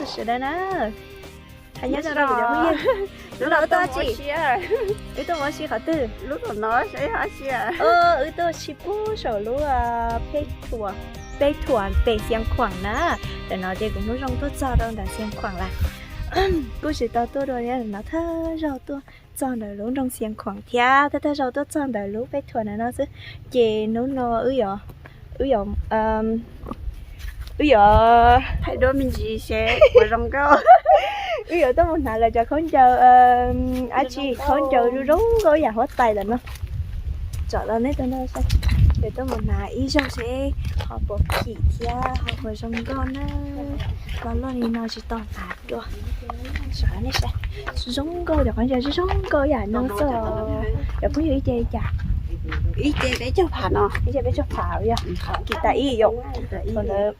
Sawv daws na, hais nyob zoo rau cov phooj ywg. Hnub no wb tuaj ua si, wb tuaj ua si qhov twg? Wb tuaj ua si puag saum lub Peb Thuam, Peb Thuam pem Xiav Khuam na. Tam no ces kuv hnub zoo tuaj txog rau ntawm Xiav Khuam lawm. Kuj tsis tau tuaj dua li no, thawj zaug tuaj txog ntawm lub nroog Xiav Khuam thiab thawj thawj zaug tuaj txog ntawm lub Peb Thuam ntawm no xwb. Ces hnub no wb yuav, wb yuav, wb yuav thaij duab me ntsis seb puas zoo nkauj. Wb yuav tuaj mus hnav lawv cov khaub ncaws, dab tsi, khaub ncaws zoo zoo nkauj yam huab tais lawm no. Tsom los nej tuaj no saib, yuav tuaj mus hnav ib zaug seb ho puas phim thiab ho puas zoo nkauj na. Los loj li no tsis tau hnav dua. Saib nej saib, zoo nkauj cov khaub ncaws zoo nkauj yam no xwb. Cov phooj ywg, ib ce li cas? Ib ce peb caug phav no. Ib ce peb caug phav yog kim tas ib yom. Thaum ntawd,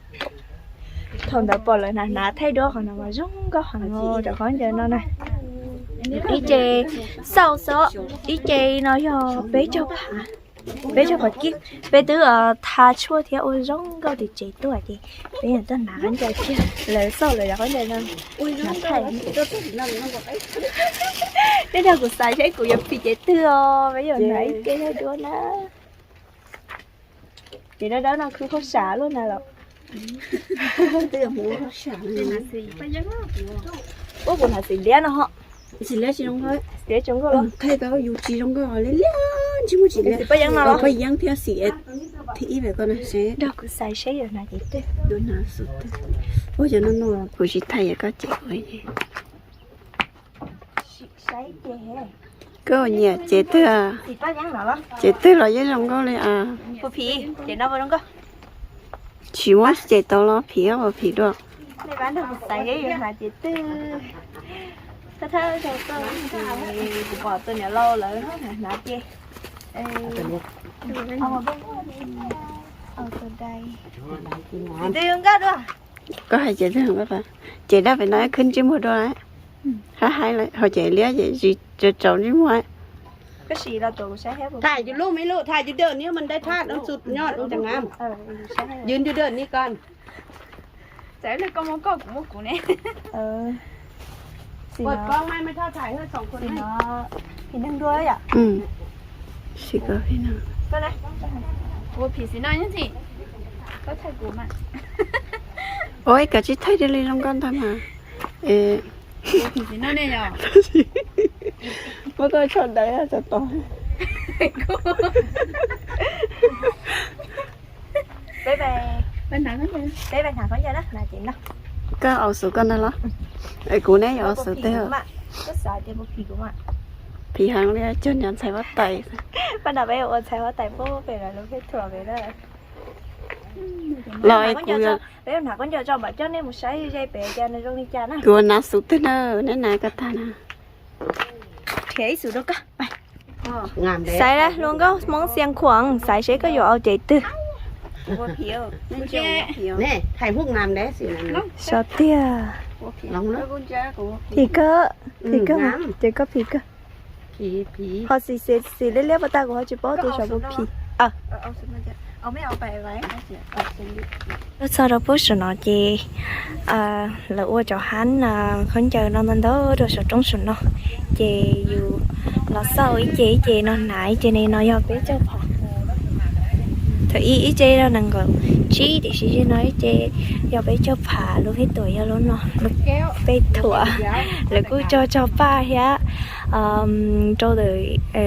thaum ntawd pom lawv hnav hnav thaij duab qhov no mas zoo nkauj heev os cov khaub ncaws no na. Ib ce xauj xwb, ib ce no yog peb caug phav. Peb caug phav kib, peb twb tha tshuaj thiab ua zoo nkauj tim tsev tuaj ces peb yuav tuaj hnav khaub ncaws thiab. Lawv xauj lawv cov khaub ncaws no, hnav thaij. Nej nrog kuv xaiv seb kuv yuav phim cev twg os, peb yuav hnav ib ce thaij duab na. Ces dawb dawb no khwv hauj sam luaj na los. Ua kuv hnav xim liab no ho. Xim liab tsis zoo nkauj. Xim liab tsis zoo nkauj los? Qhia tau yus tsis zoo nkauj li liab ntsej muag tsis liab. Xim Paj Yeeb no los? Paj Yeeb thiab xim thib ib pem ko na seb. Nrog kuv xaiv seb yuav hnav cev twg. Ua cov no no kuv tsis thaij yog koj cev ua. Koj nyiam cev twg? Cev twg los yeej zoo nkauj li as. Tsis muab cev tau los phim puas phim dua? Kuv pom tus niam laus lawv hnav ces. Koj hais cev twg? Cev dab pem no khwb ntsej muag dua. Hab hais ho cev liab ces tsis tsaus ntsej muag. Tham yus lub me lub, tham yus dawm ni mas dai thaj doo tsum nyob doo cas ngam. Yus yus dawm ni ko. Ua ib koj tsis thaij li zoo nkauj ntag mas. Muab koj tsho dawb tso tod. Koj au xus koj ntag los? Kuv ne yuav au xus twg? Phim heev li, cuag niag ntxhais huab tais. Los kuv, kuv hnav xus twg na, neb hnav koj tag na. Xaiv hlua nkauj Hmoob Xiav Khuam, xaiv seb koj yuav au cev twg. Sov tiag. Phim kawg, phim kawg, ces koj phim kawg. Ho xim, xim liab liab puas tag, kuv ho tsis paub tus xyov puas phim. Tuaj txog rau pub saum no ces lawv ua cov hab khaub ncaws no ntau ntau rau saum roob saum no, ces yus los xauj ib ce ib ce no hnav, ib ce li no yog peb caug phav. Thaum ib ib ce yog nees nkaum tsib, tiam sis no ib ce yog peb caug phav. Lub Peb Thuam yog lub no, lub Peb Thuam. Lawv kuj tso tsog paj thiab rau ntawm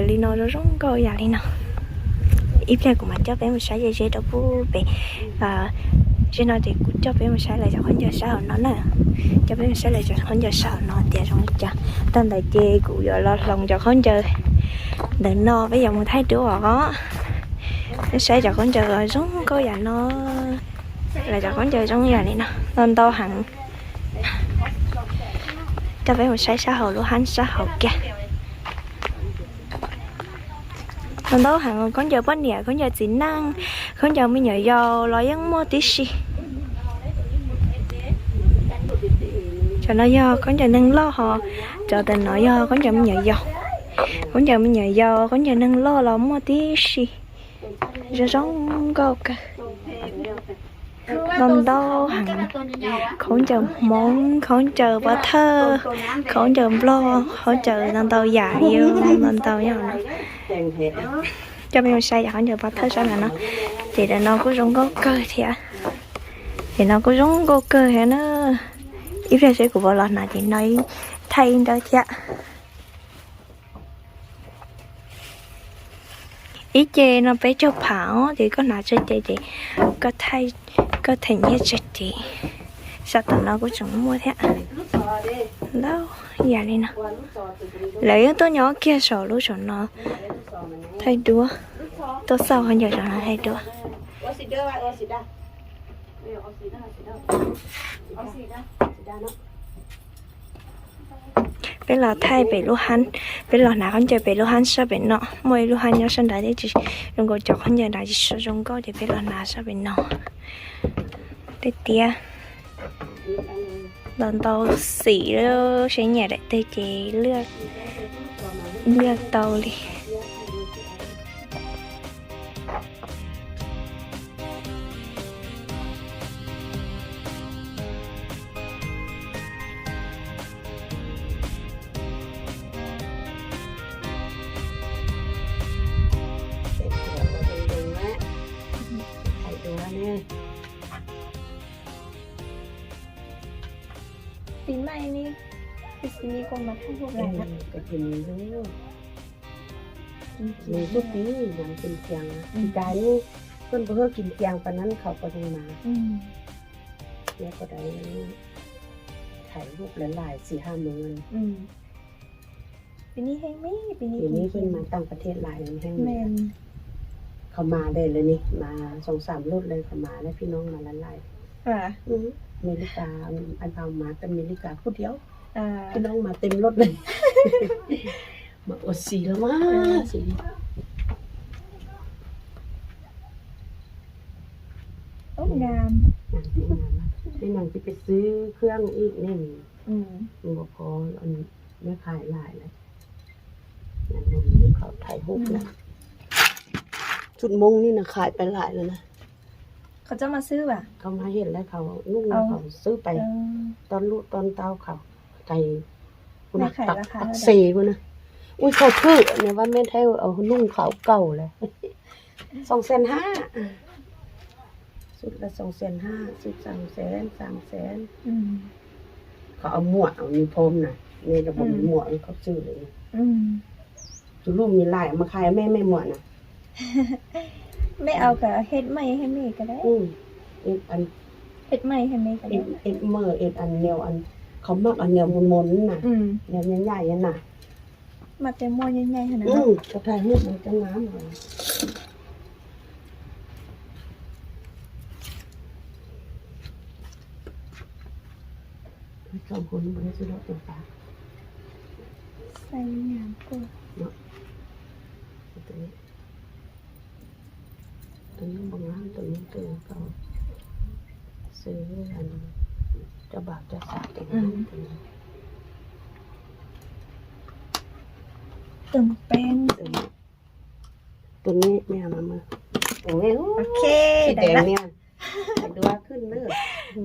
li no zoo zoo nkauj yam li no. Ib pliag kuv mam coj peb mus saib ze ze rau pub pem. Ze no ces kuv coj peb mus saib lawv cov khaub ncaws sab hauv no na. Coj peb mus saib lawv cov khaub ncaws sab hauv no tias zoo li cas. Tag ntawd ces kuv yuav los hloov cov khaub ncaws ntawm no peb yuav mus thaij duab os. Saib cov khaub ncaws zoo nkauj yam no. Lawv cov khaub ncaws zoo yam li no ntau ntau heev. Coj peb mus saib sab hauv lub hab sab hauv kiag. Ntau ntau heev, khaub ncaws poj niam, khaub ncaws txiv neej, khaub ncaws me nyuam yaus los yeej muaj tib si. Cov no yog khaub ncaws neeg loj ho, cov ntawm no yog khaub ncaws me nyuam yaus. Khaub ncaws me nyuam yaus, khaub ncaws neeg loj los muaj tib si. Zoo zoo nkauj kawg. Ntau ntau heev, khaub ncaws Hmoob, khaub ncaws pov thawj, khaub ncaws Nplog, khaub ncaws ntau ntau yam, ntau ntau yam no. Coj peb mus saib cov khaub ncaws pov thawj sab ntawm no. Ces ntawm no kuj zoo nkauj kawg thiab. Ces no kuj zoo nkauj kawg thiab na. Ib pliag seb kuv puas los hnav ces no thaij ib nrawb thiab. Ib ce no peb caug phav os, ces koj hnav tsawg ce ces koj them nyiaj tsawg ce. Sab tom no kuj tseem muaj thiab. Ntau yam li no. Lawv yeej tuaj nyob kiag saum lub saum no thaij duab, tuaj xauj khaub ncaws saum no thaij duab. Peb los thaij pem lub hab, peb los hnav khaub ncaws pem lub hab sab pem no, muaj ib lub hab nyob sab nrad thiab, tsis zoo nkauj, cov khaub ncaws nrad tsis zoo nkauj ces peb los hnav sab pem no. Tej tiab ntau ntau xim, seb nyiam daim twg ces liaj tau li. Tis maij ni, tis xis ni kuv mam thaij hauv lawm na. Tis xis ni kuv mam tis, tis cas ni, koj puas hwb tis cas pas nan khau pas zoo mas. Nyob ko taw, thaij rup lawv laij xis hab moos. Tis ni heev me, tis ni heev, mas tag pas thiaj laij heev me. Khau mas dej lawm ni, mas xoo xam lub lawm, khau mas lawv phij noob mas lawv laij. Amelikas, ai phau mas tas Amelikas kuj thiab, phij noob mas tem lub lawm. Mas ua xis lawm mas xis. Ib neeg tsis pes xwb khwb ib neeg, ua qhov neb khai laij lawm, khau thaij hub lawm. Tsum Moob ni na khai peb laij lawm na. Qhov txob mas xwb, khau mas hej lawm, khau nub no khau xwb pais toj luj toj ntau khau, khai kuv na, tag se kuv na. Ua khau khwb nws vaj mej thaij nub khau kaum lawm. Xoo xees hab, xub xoo xees hab, xub xoo xees, xoo xees. Khau muam nws phom na, nws muam khau xwb lawm. Tus luj nws laij mas khai mej mej muam na. Mej au ka het mej het mej ka da. Het mej het mej ka da. Et mej et an niam an, khau maj an niam mus mus na. Niam nyaij nyaij na. Mas tes muaj nyaij nyaij na. Ko thaij hub mus cov nam. Xais nyam kuj. Tus nub npoo hab tus nub twg tau xwb, coj npam coj xav tus nub. Tus peeb. Tus nub me, tus nub, ok, tsis dev na.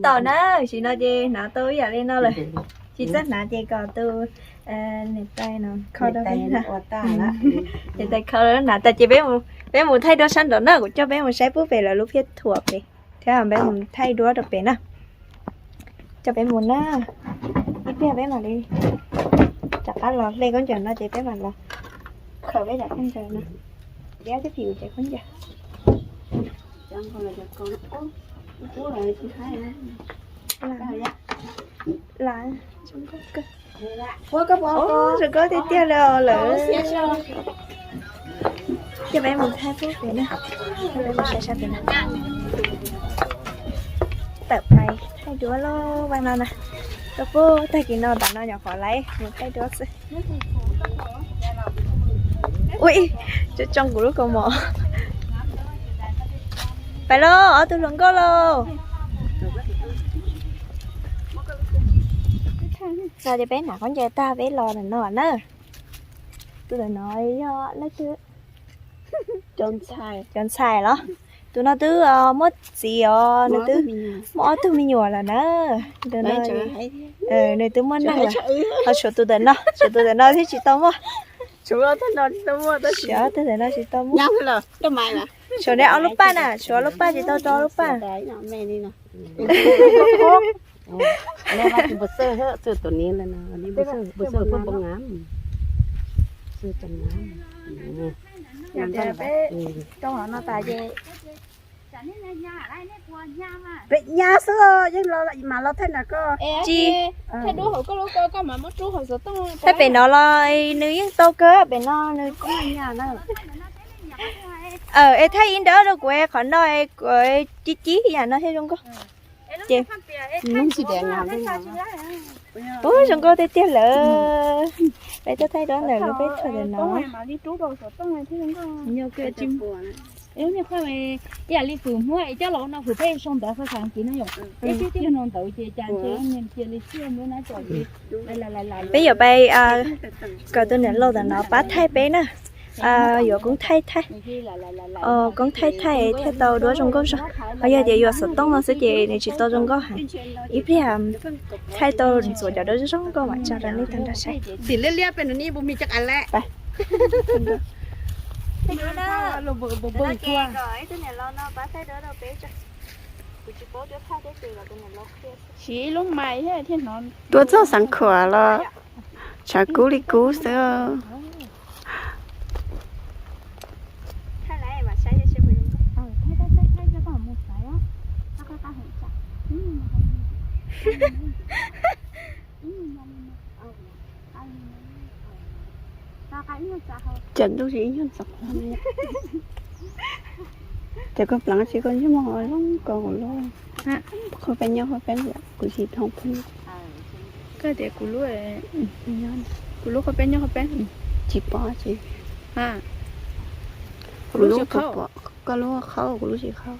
Tom na, sim no ces hnav tau ib yam li no lawm. Tsis txawj hnav ces kom tus niam tais no kho rau peb na. Niam tais kho rau hnav tas ces peb mus thaij duab sab nraud na, kuv coj peb mus saib puag pem lawv lub phiaj thuam pem thiab peb mus thaij duab rau pem na. Coj peb mus na, ib pliag peb mam li rov qab los hle khaub ncaws no ces peb mam los khaws peb daim khaub ncaws no. Diab thiab phim ua cov khaub ncaws. Lam zoo nkauj kawg. Zoo nkauj tiag tiag li lawm. Coj peb mus thaij puag pem na, peb mus saib sab pem na. Tawm pais thaij duab lauj, vaj no na. Rau puag tag kis no nram no nyuam qhuav laiv mus thaij duab xwb. Ui, tsoo tsoo kuv lub kaus mom. Pais lauj, ob tug hluas nkauj lauj. No ces peb hnav khaub ncaws tag peb los ntawm no na. Tus ntawm no yog leej twg? Cov ntxhais los? Tus no twb muaj txiv os, nws twb muaj ob tug me nyuam lawm na. Nws twb muaj neej lawm. Ho tshuav tus ntawm no, tshuav tus ntawm no thiab tsis tau muaj. Tshuav ob tug ntawm no tsis tau muaj. Tshuav neb ob lub paj na, tshuav ob lub paj tsis tau rau ob lub paj. Pem nyab xwb, yeej los mam los thaij nram ko. Tsis, thaij pem no los nws yeej tau kawg, pem no nws. Es thaij ib nrab rau kuv qhov no, kuv cib cib yam no thiaj zoo nkauj. Ces ub, zoo nkauj tiag tiag lawm. Peb tuaj thaij duab ntawm lub peb thaum ntawm no. Ib yam li fwm Hmoob es coj los no fwm peb sau ntawv qhov xav kiv no yom. Peb twb no ntawd ces cas ntshe cia li tsiaj muab na tso. Peb yuav pais kom tus niam laus ntawm no pab thaij peb na. Yuav koob thaij thaij, koob thaij thaij thiaj tau duab zoo nkauj zog. Ho yog tias yuav xov tooj no xwb ces nws tsis tau zoo nkauj heev. Ib pliag thaij tau ntxuav cov duab zoo nkauj mam tso rau nej tau nrog saib. Tim liab liab peb nws ib puas me cov qas lawm. Siv ib lub mais thiab no. Tuaj txog xeev khuam los tshav kub li kub xwb. Cas ntuj tsis ib nyuag txog. Ces koj pleev tsis koj nyob mog zoo ko kuv lub. Qhov peb nyob qhov peb kuv tsis thoob pheej. Koj tias kuv lub, kuv lub qhov peb nyob qhov peb. Tsis pom tsis. Kuv lub pom pom, koj lub qhaub kuv lub tsis qhaub.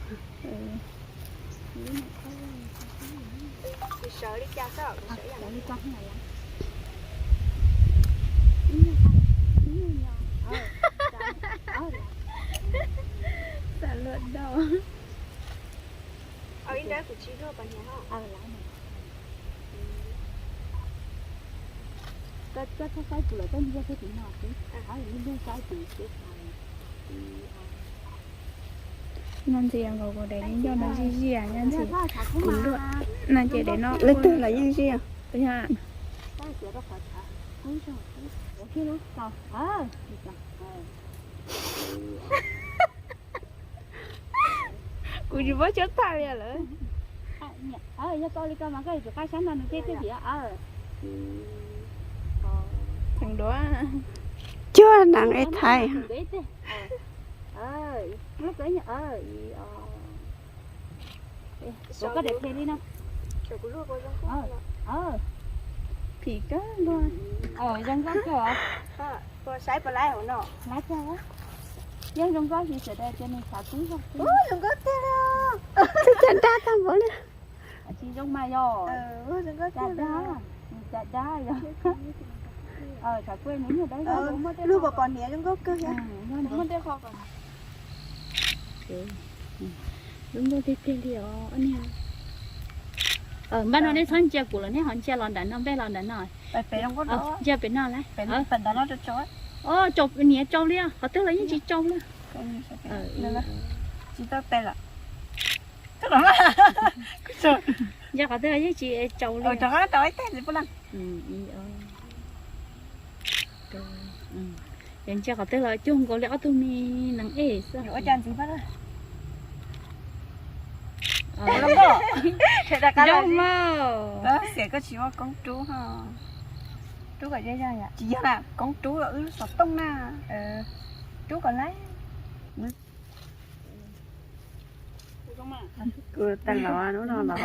Nyob ntxiv nkaus kuv daim li ncauj no zij zij nyob ntxiv. Kuv luaj no ces daim no. Leej twg los yeej zij. Kuv tsis paub chob tag li lawm. Yog tau li ko mas koj yuav tsum qab sab no nws thiaj thiaj tias. Theem duav. Cuag nees ib thaij. Phim kawg luaj. Zoo nkauj kawg. Saib puas laib hauv no. Laib kawg. Yeej zoo nkauj li sawv daws tias nws xav tub zog. Zoo nkauj tiag. Cas dab tag npaum li. Tsis zoo mas yog. Cas dab, cas dab yog. Tshav kuj nws nyuag dawb zog, lub pom pom hniav zoo nkauj kawg thiab. Muaj tej qho kom zoo nkauj tiag tiag li os niag. Npaj no nej txhob ntsia kuv lawm, nej ho ntsia los nram no, npaj los nram no. Ntsia pem no lawm. Niam tsau li, qhov twg los yeej tsis tsau li. Ntsia qhov twg los yeej tsis tsau li. Yog ntsia qhov twg los cuag nkaus li ob tug me nees ej xwb. Zoo mas. Tab sis koj tsis muaj koob rub ho. Rub kom yog, tsis yog na, koob rub wb xov tooj na. Rub kom laib. Kuv tag los hnub no los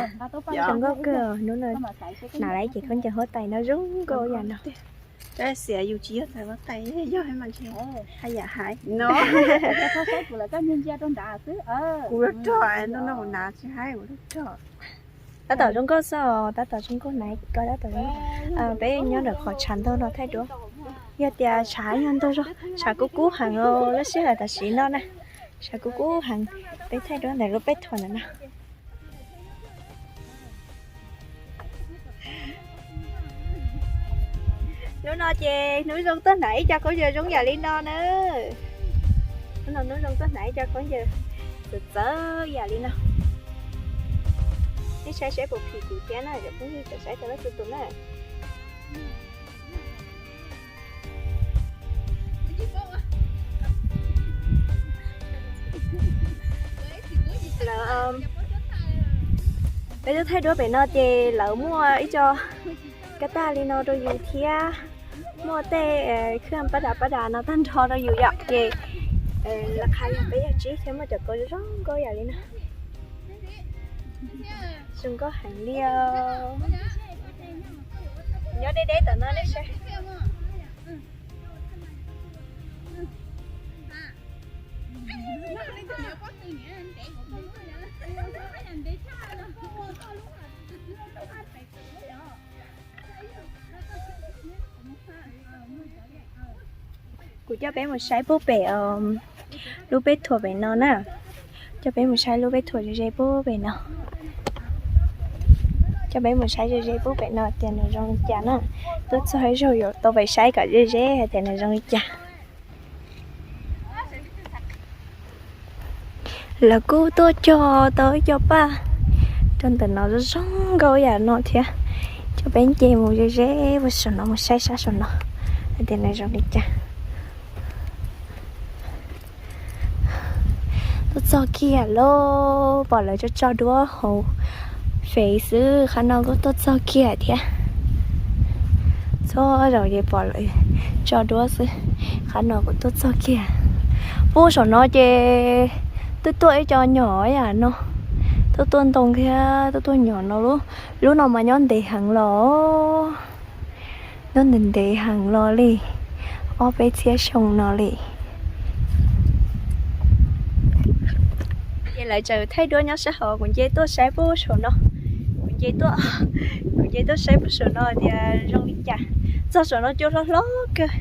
zoo nkauj kawg, hnub no hnav lawm ces khaub ncaws huab tais no zoo nkauj yam no. Tab sis yus tsis yog tag huab tais, yog mas ntshe haj yam hais no. Kuv rog no no kuv hnav tsis haib, kuv rog. Tab tom zoo nkauj xwb os, tab tom zoo nkauj hnav ko tab tom zoo nkauj. Peb nyob ntawm qhov tshav ntau no thaij duab. Yog tias tshav yog ntau zog, tshav kub kub heev os, lub sij hawm tam sim no na, tshav kub kub heev. Peb thaij duab ntawm lub peb thuam ntawm no. Hnub no ces Hnub Zoo tuaj hnav ib co khaub ncaws zoo yam li no na. Hnub no Hnub Zoo tuaj hnav ib co khaub ncaws txawv txawv yam li no. Nej saib seb puas phim kuv thiab na, cov phooj ywg cov saib tau lab tu tus na. Lawv, peb tuaj thaij duab pem no ces lawv muaj ib co kab taj li no rau yus thiab, muaj tej khab pab dam pab dam no tag nrho rau yus yom. Ces lawv qhia yog peb yog tsib thiab muaj cov kaus zoo nkauj yam li no. Zoo nkauj heev li os. Nyob deb deb tom no nej saib. Kuv coj peb mus saib puag pem lub peb thuam pem no na. Coj peb mus saib lub peb thuam ze ze puag pem no. Coj peb mus saib ze ze puag pem no tias nws zoo li cas na. Tuaj txog ib zaug yuav tau pais saib kom ze ze hais tias nws zoo li cas. Lawv kuj tuaj cog tau ib co paj rau ntawm no zoo zoo nkauj yam no thiab. Coj peb nce mus ze ze puag saum no mus saib sab saum no hais tias nws zoo li cas. Tuaj txog kiag lauj, pom lawv tso tso duab hauv fev xwb, qhov no kuj tuaj txog kiag thiab. Txhua zaus ces pom lawv tso duab xwb, qhov no kuj tuaj txog kiag. Puag saum no ces twb tuaj ib co nyom yam no, tuaj tuaj ntoo thiab tuaj tuaj nyom no. Lub no mas nyob ntev heev los, nyob ntev ntev heev los li ob peb txhiab xyoo no li. Ces lawv tseem thaij duab nyob sab hauv, kuv nce tuaj saib puag saum no. Kuv nce tuaj, kuv nce tuaj saib puag saum no tias zoo li cas. Txog saum no cua hlob hlob kawg.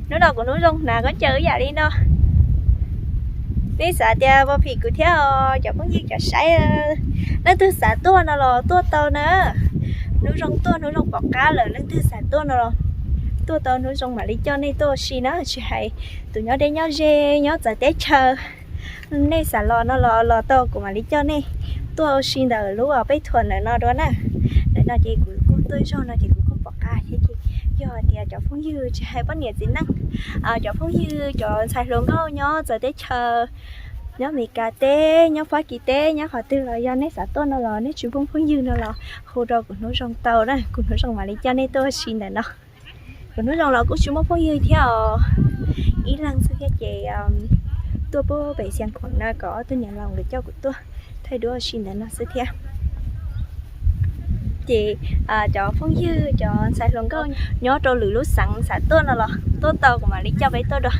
Hnub no kuv Hnub Zoo hnav khaub ncaws ib yam li no. Nej xav tias puas phim kuv thiab os cov phooj ywg cov saib. Leej twg xav tuaj no los tuaj tau na. Hnub Zoo tuaj Hnub Zoo pom qab lawm, leej twg xav tuaj no los tuaj tau, Hnub Zoo mam li coj nej tuaj ua si na. Tsis hais tus nyob deb nyob ze, nyob txawv teb chaws, nej xav los no los los tau, kuv mam li coj nej tuaj ua si ntawm lub peb thuam ntawm no dua na. Ntawm no ces kuv kuj tuaj zog no ces kuv kuj pom qab thiab ces yog tias cov phooj ywg tsis hais poj niam txiv neej, cov phooj ywg cov ntxhais hluas nkauj nyob txawv teb chaws, nyob Amelikas teb, nyob Fab Kis teb, nyob qhov twg los yog nej xav tuaj no los nej tsis poob phooj ywg no los hu rau kuv Hnub Zoo tau na, kuv Hnub Zoo mam li coj nej tuaj ua si ntawm no. Kuv Hnub Zoo los kuj tsis muaj phooj ywg thiab os, ib leeg xwb thiab ces tuaj puag pem Xiav Khuam no kom ob tug niam laus nkawd coj kuv tuaj thaij duab ua si ntawm no xwb thiab. Ces cov phooj ywg cov ntxhais hluas nkauj nyob rau lwm lub xeev xav tuaj no los tuaj tau, kuv mam li coj peb tuaj dua.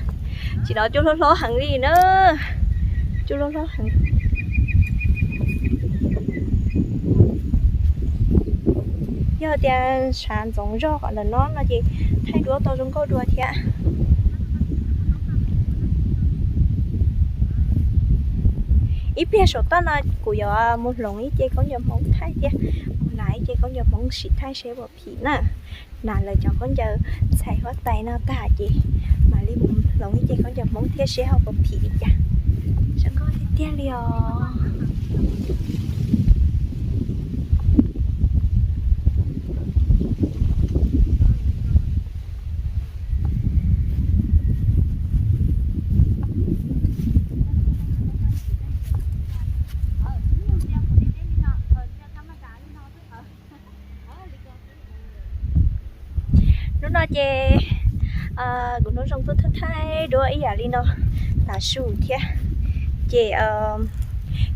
Tsis no cua hlob hlob heev li na, cua hlob hlob heev. Yog tias tshav ntxoov zog qhov ntawm no no ces thaij duab tau zoo nkauj dua thiab. Ib pliag saum toj no kuv yuav mus hloov ib ce khaub ncaws Hmoob thaij thiab, mus hnav ib ce khaub ncaws Hmoob sim thaij seb puas phim na. Hnav lawv cov khaub ncaws ntxhais huab tais no tag ces mam li mus hloov ib ce khaub ncaws Hmoob thiab seb ho puas phim li cas. Zoo nkauj tiag tiag li os. Hnub no ces kuv Hnub Zoo tuaj thaij duab ib yam li no tav su thiab. Ces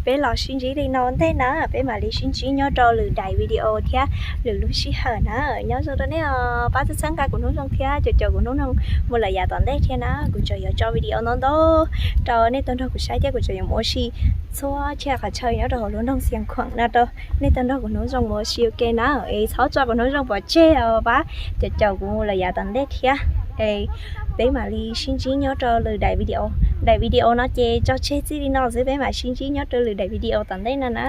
peb los sib ntsib li no ntej na, peb mam li sib ntsib nyob rau lwm daim video thiab lwm lub sij hawm na. Nyob zoo rau nej os, pab txhawb nqa kuv Hnub Zoo thiab caum caum kuv Hnub Zoo mus lawm yav tom ntej thiab na. Kuv tseem yuav tso video ntau ntau rau nej tau nrog kuv saib thiab kuv tseem yuav mus ua si txhua tsav qhov chaw nyob rau hauv lub nroog Xiav Khuam no rau nej tau nrog kuv Hnub Zoo mus ua si ua ke na. Es txhob tso kuv Hnub Zoo pov tseg os, pab caum caum kuv mus lawm yav tom ntej thiab. Es Peb mam li sib ntsib nyob rau lwm daim video. Daim video no ces tso tseg txij li no xwb, peb mam sib ntsib nyob rau lwm daim video tom ntej no na.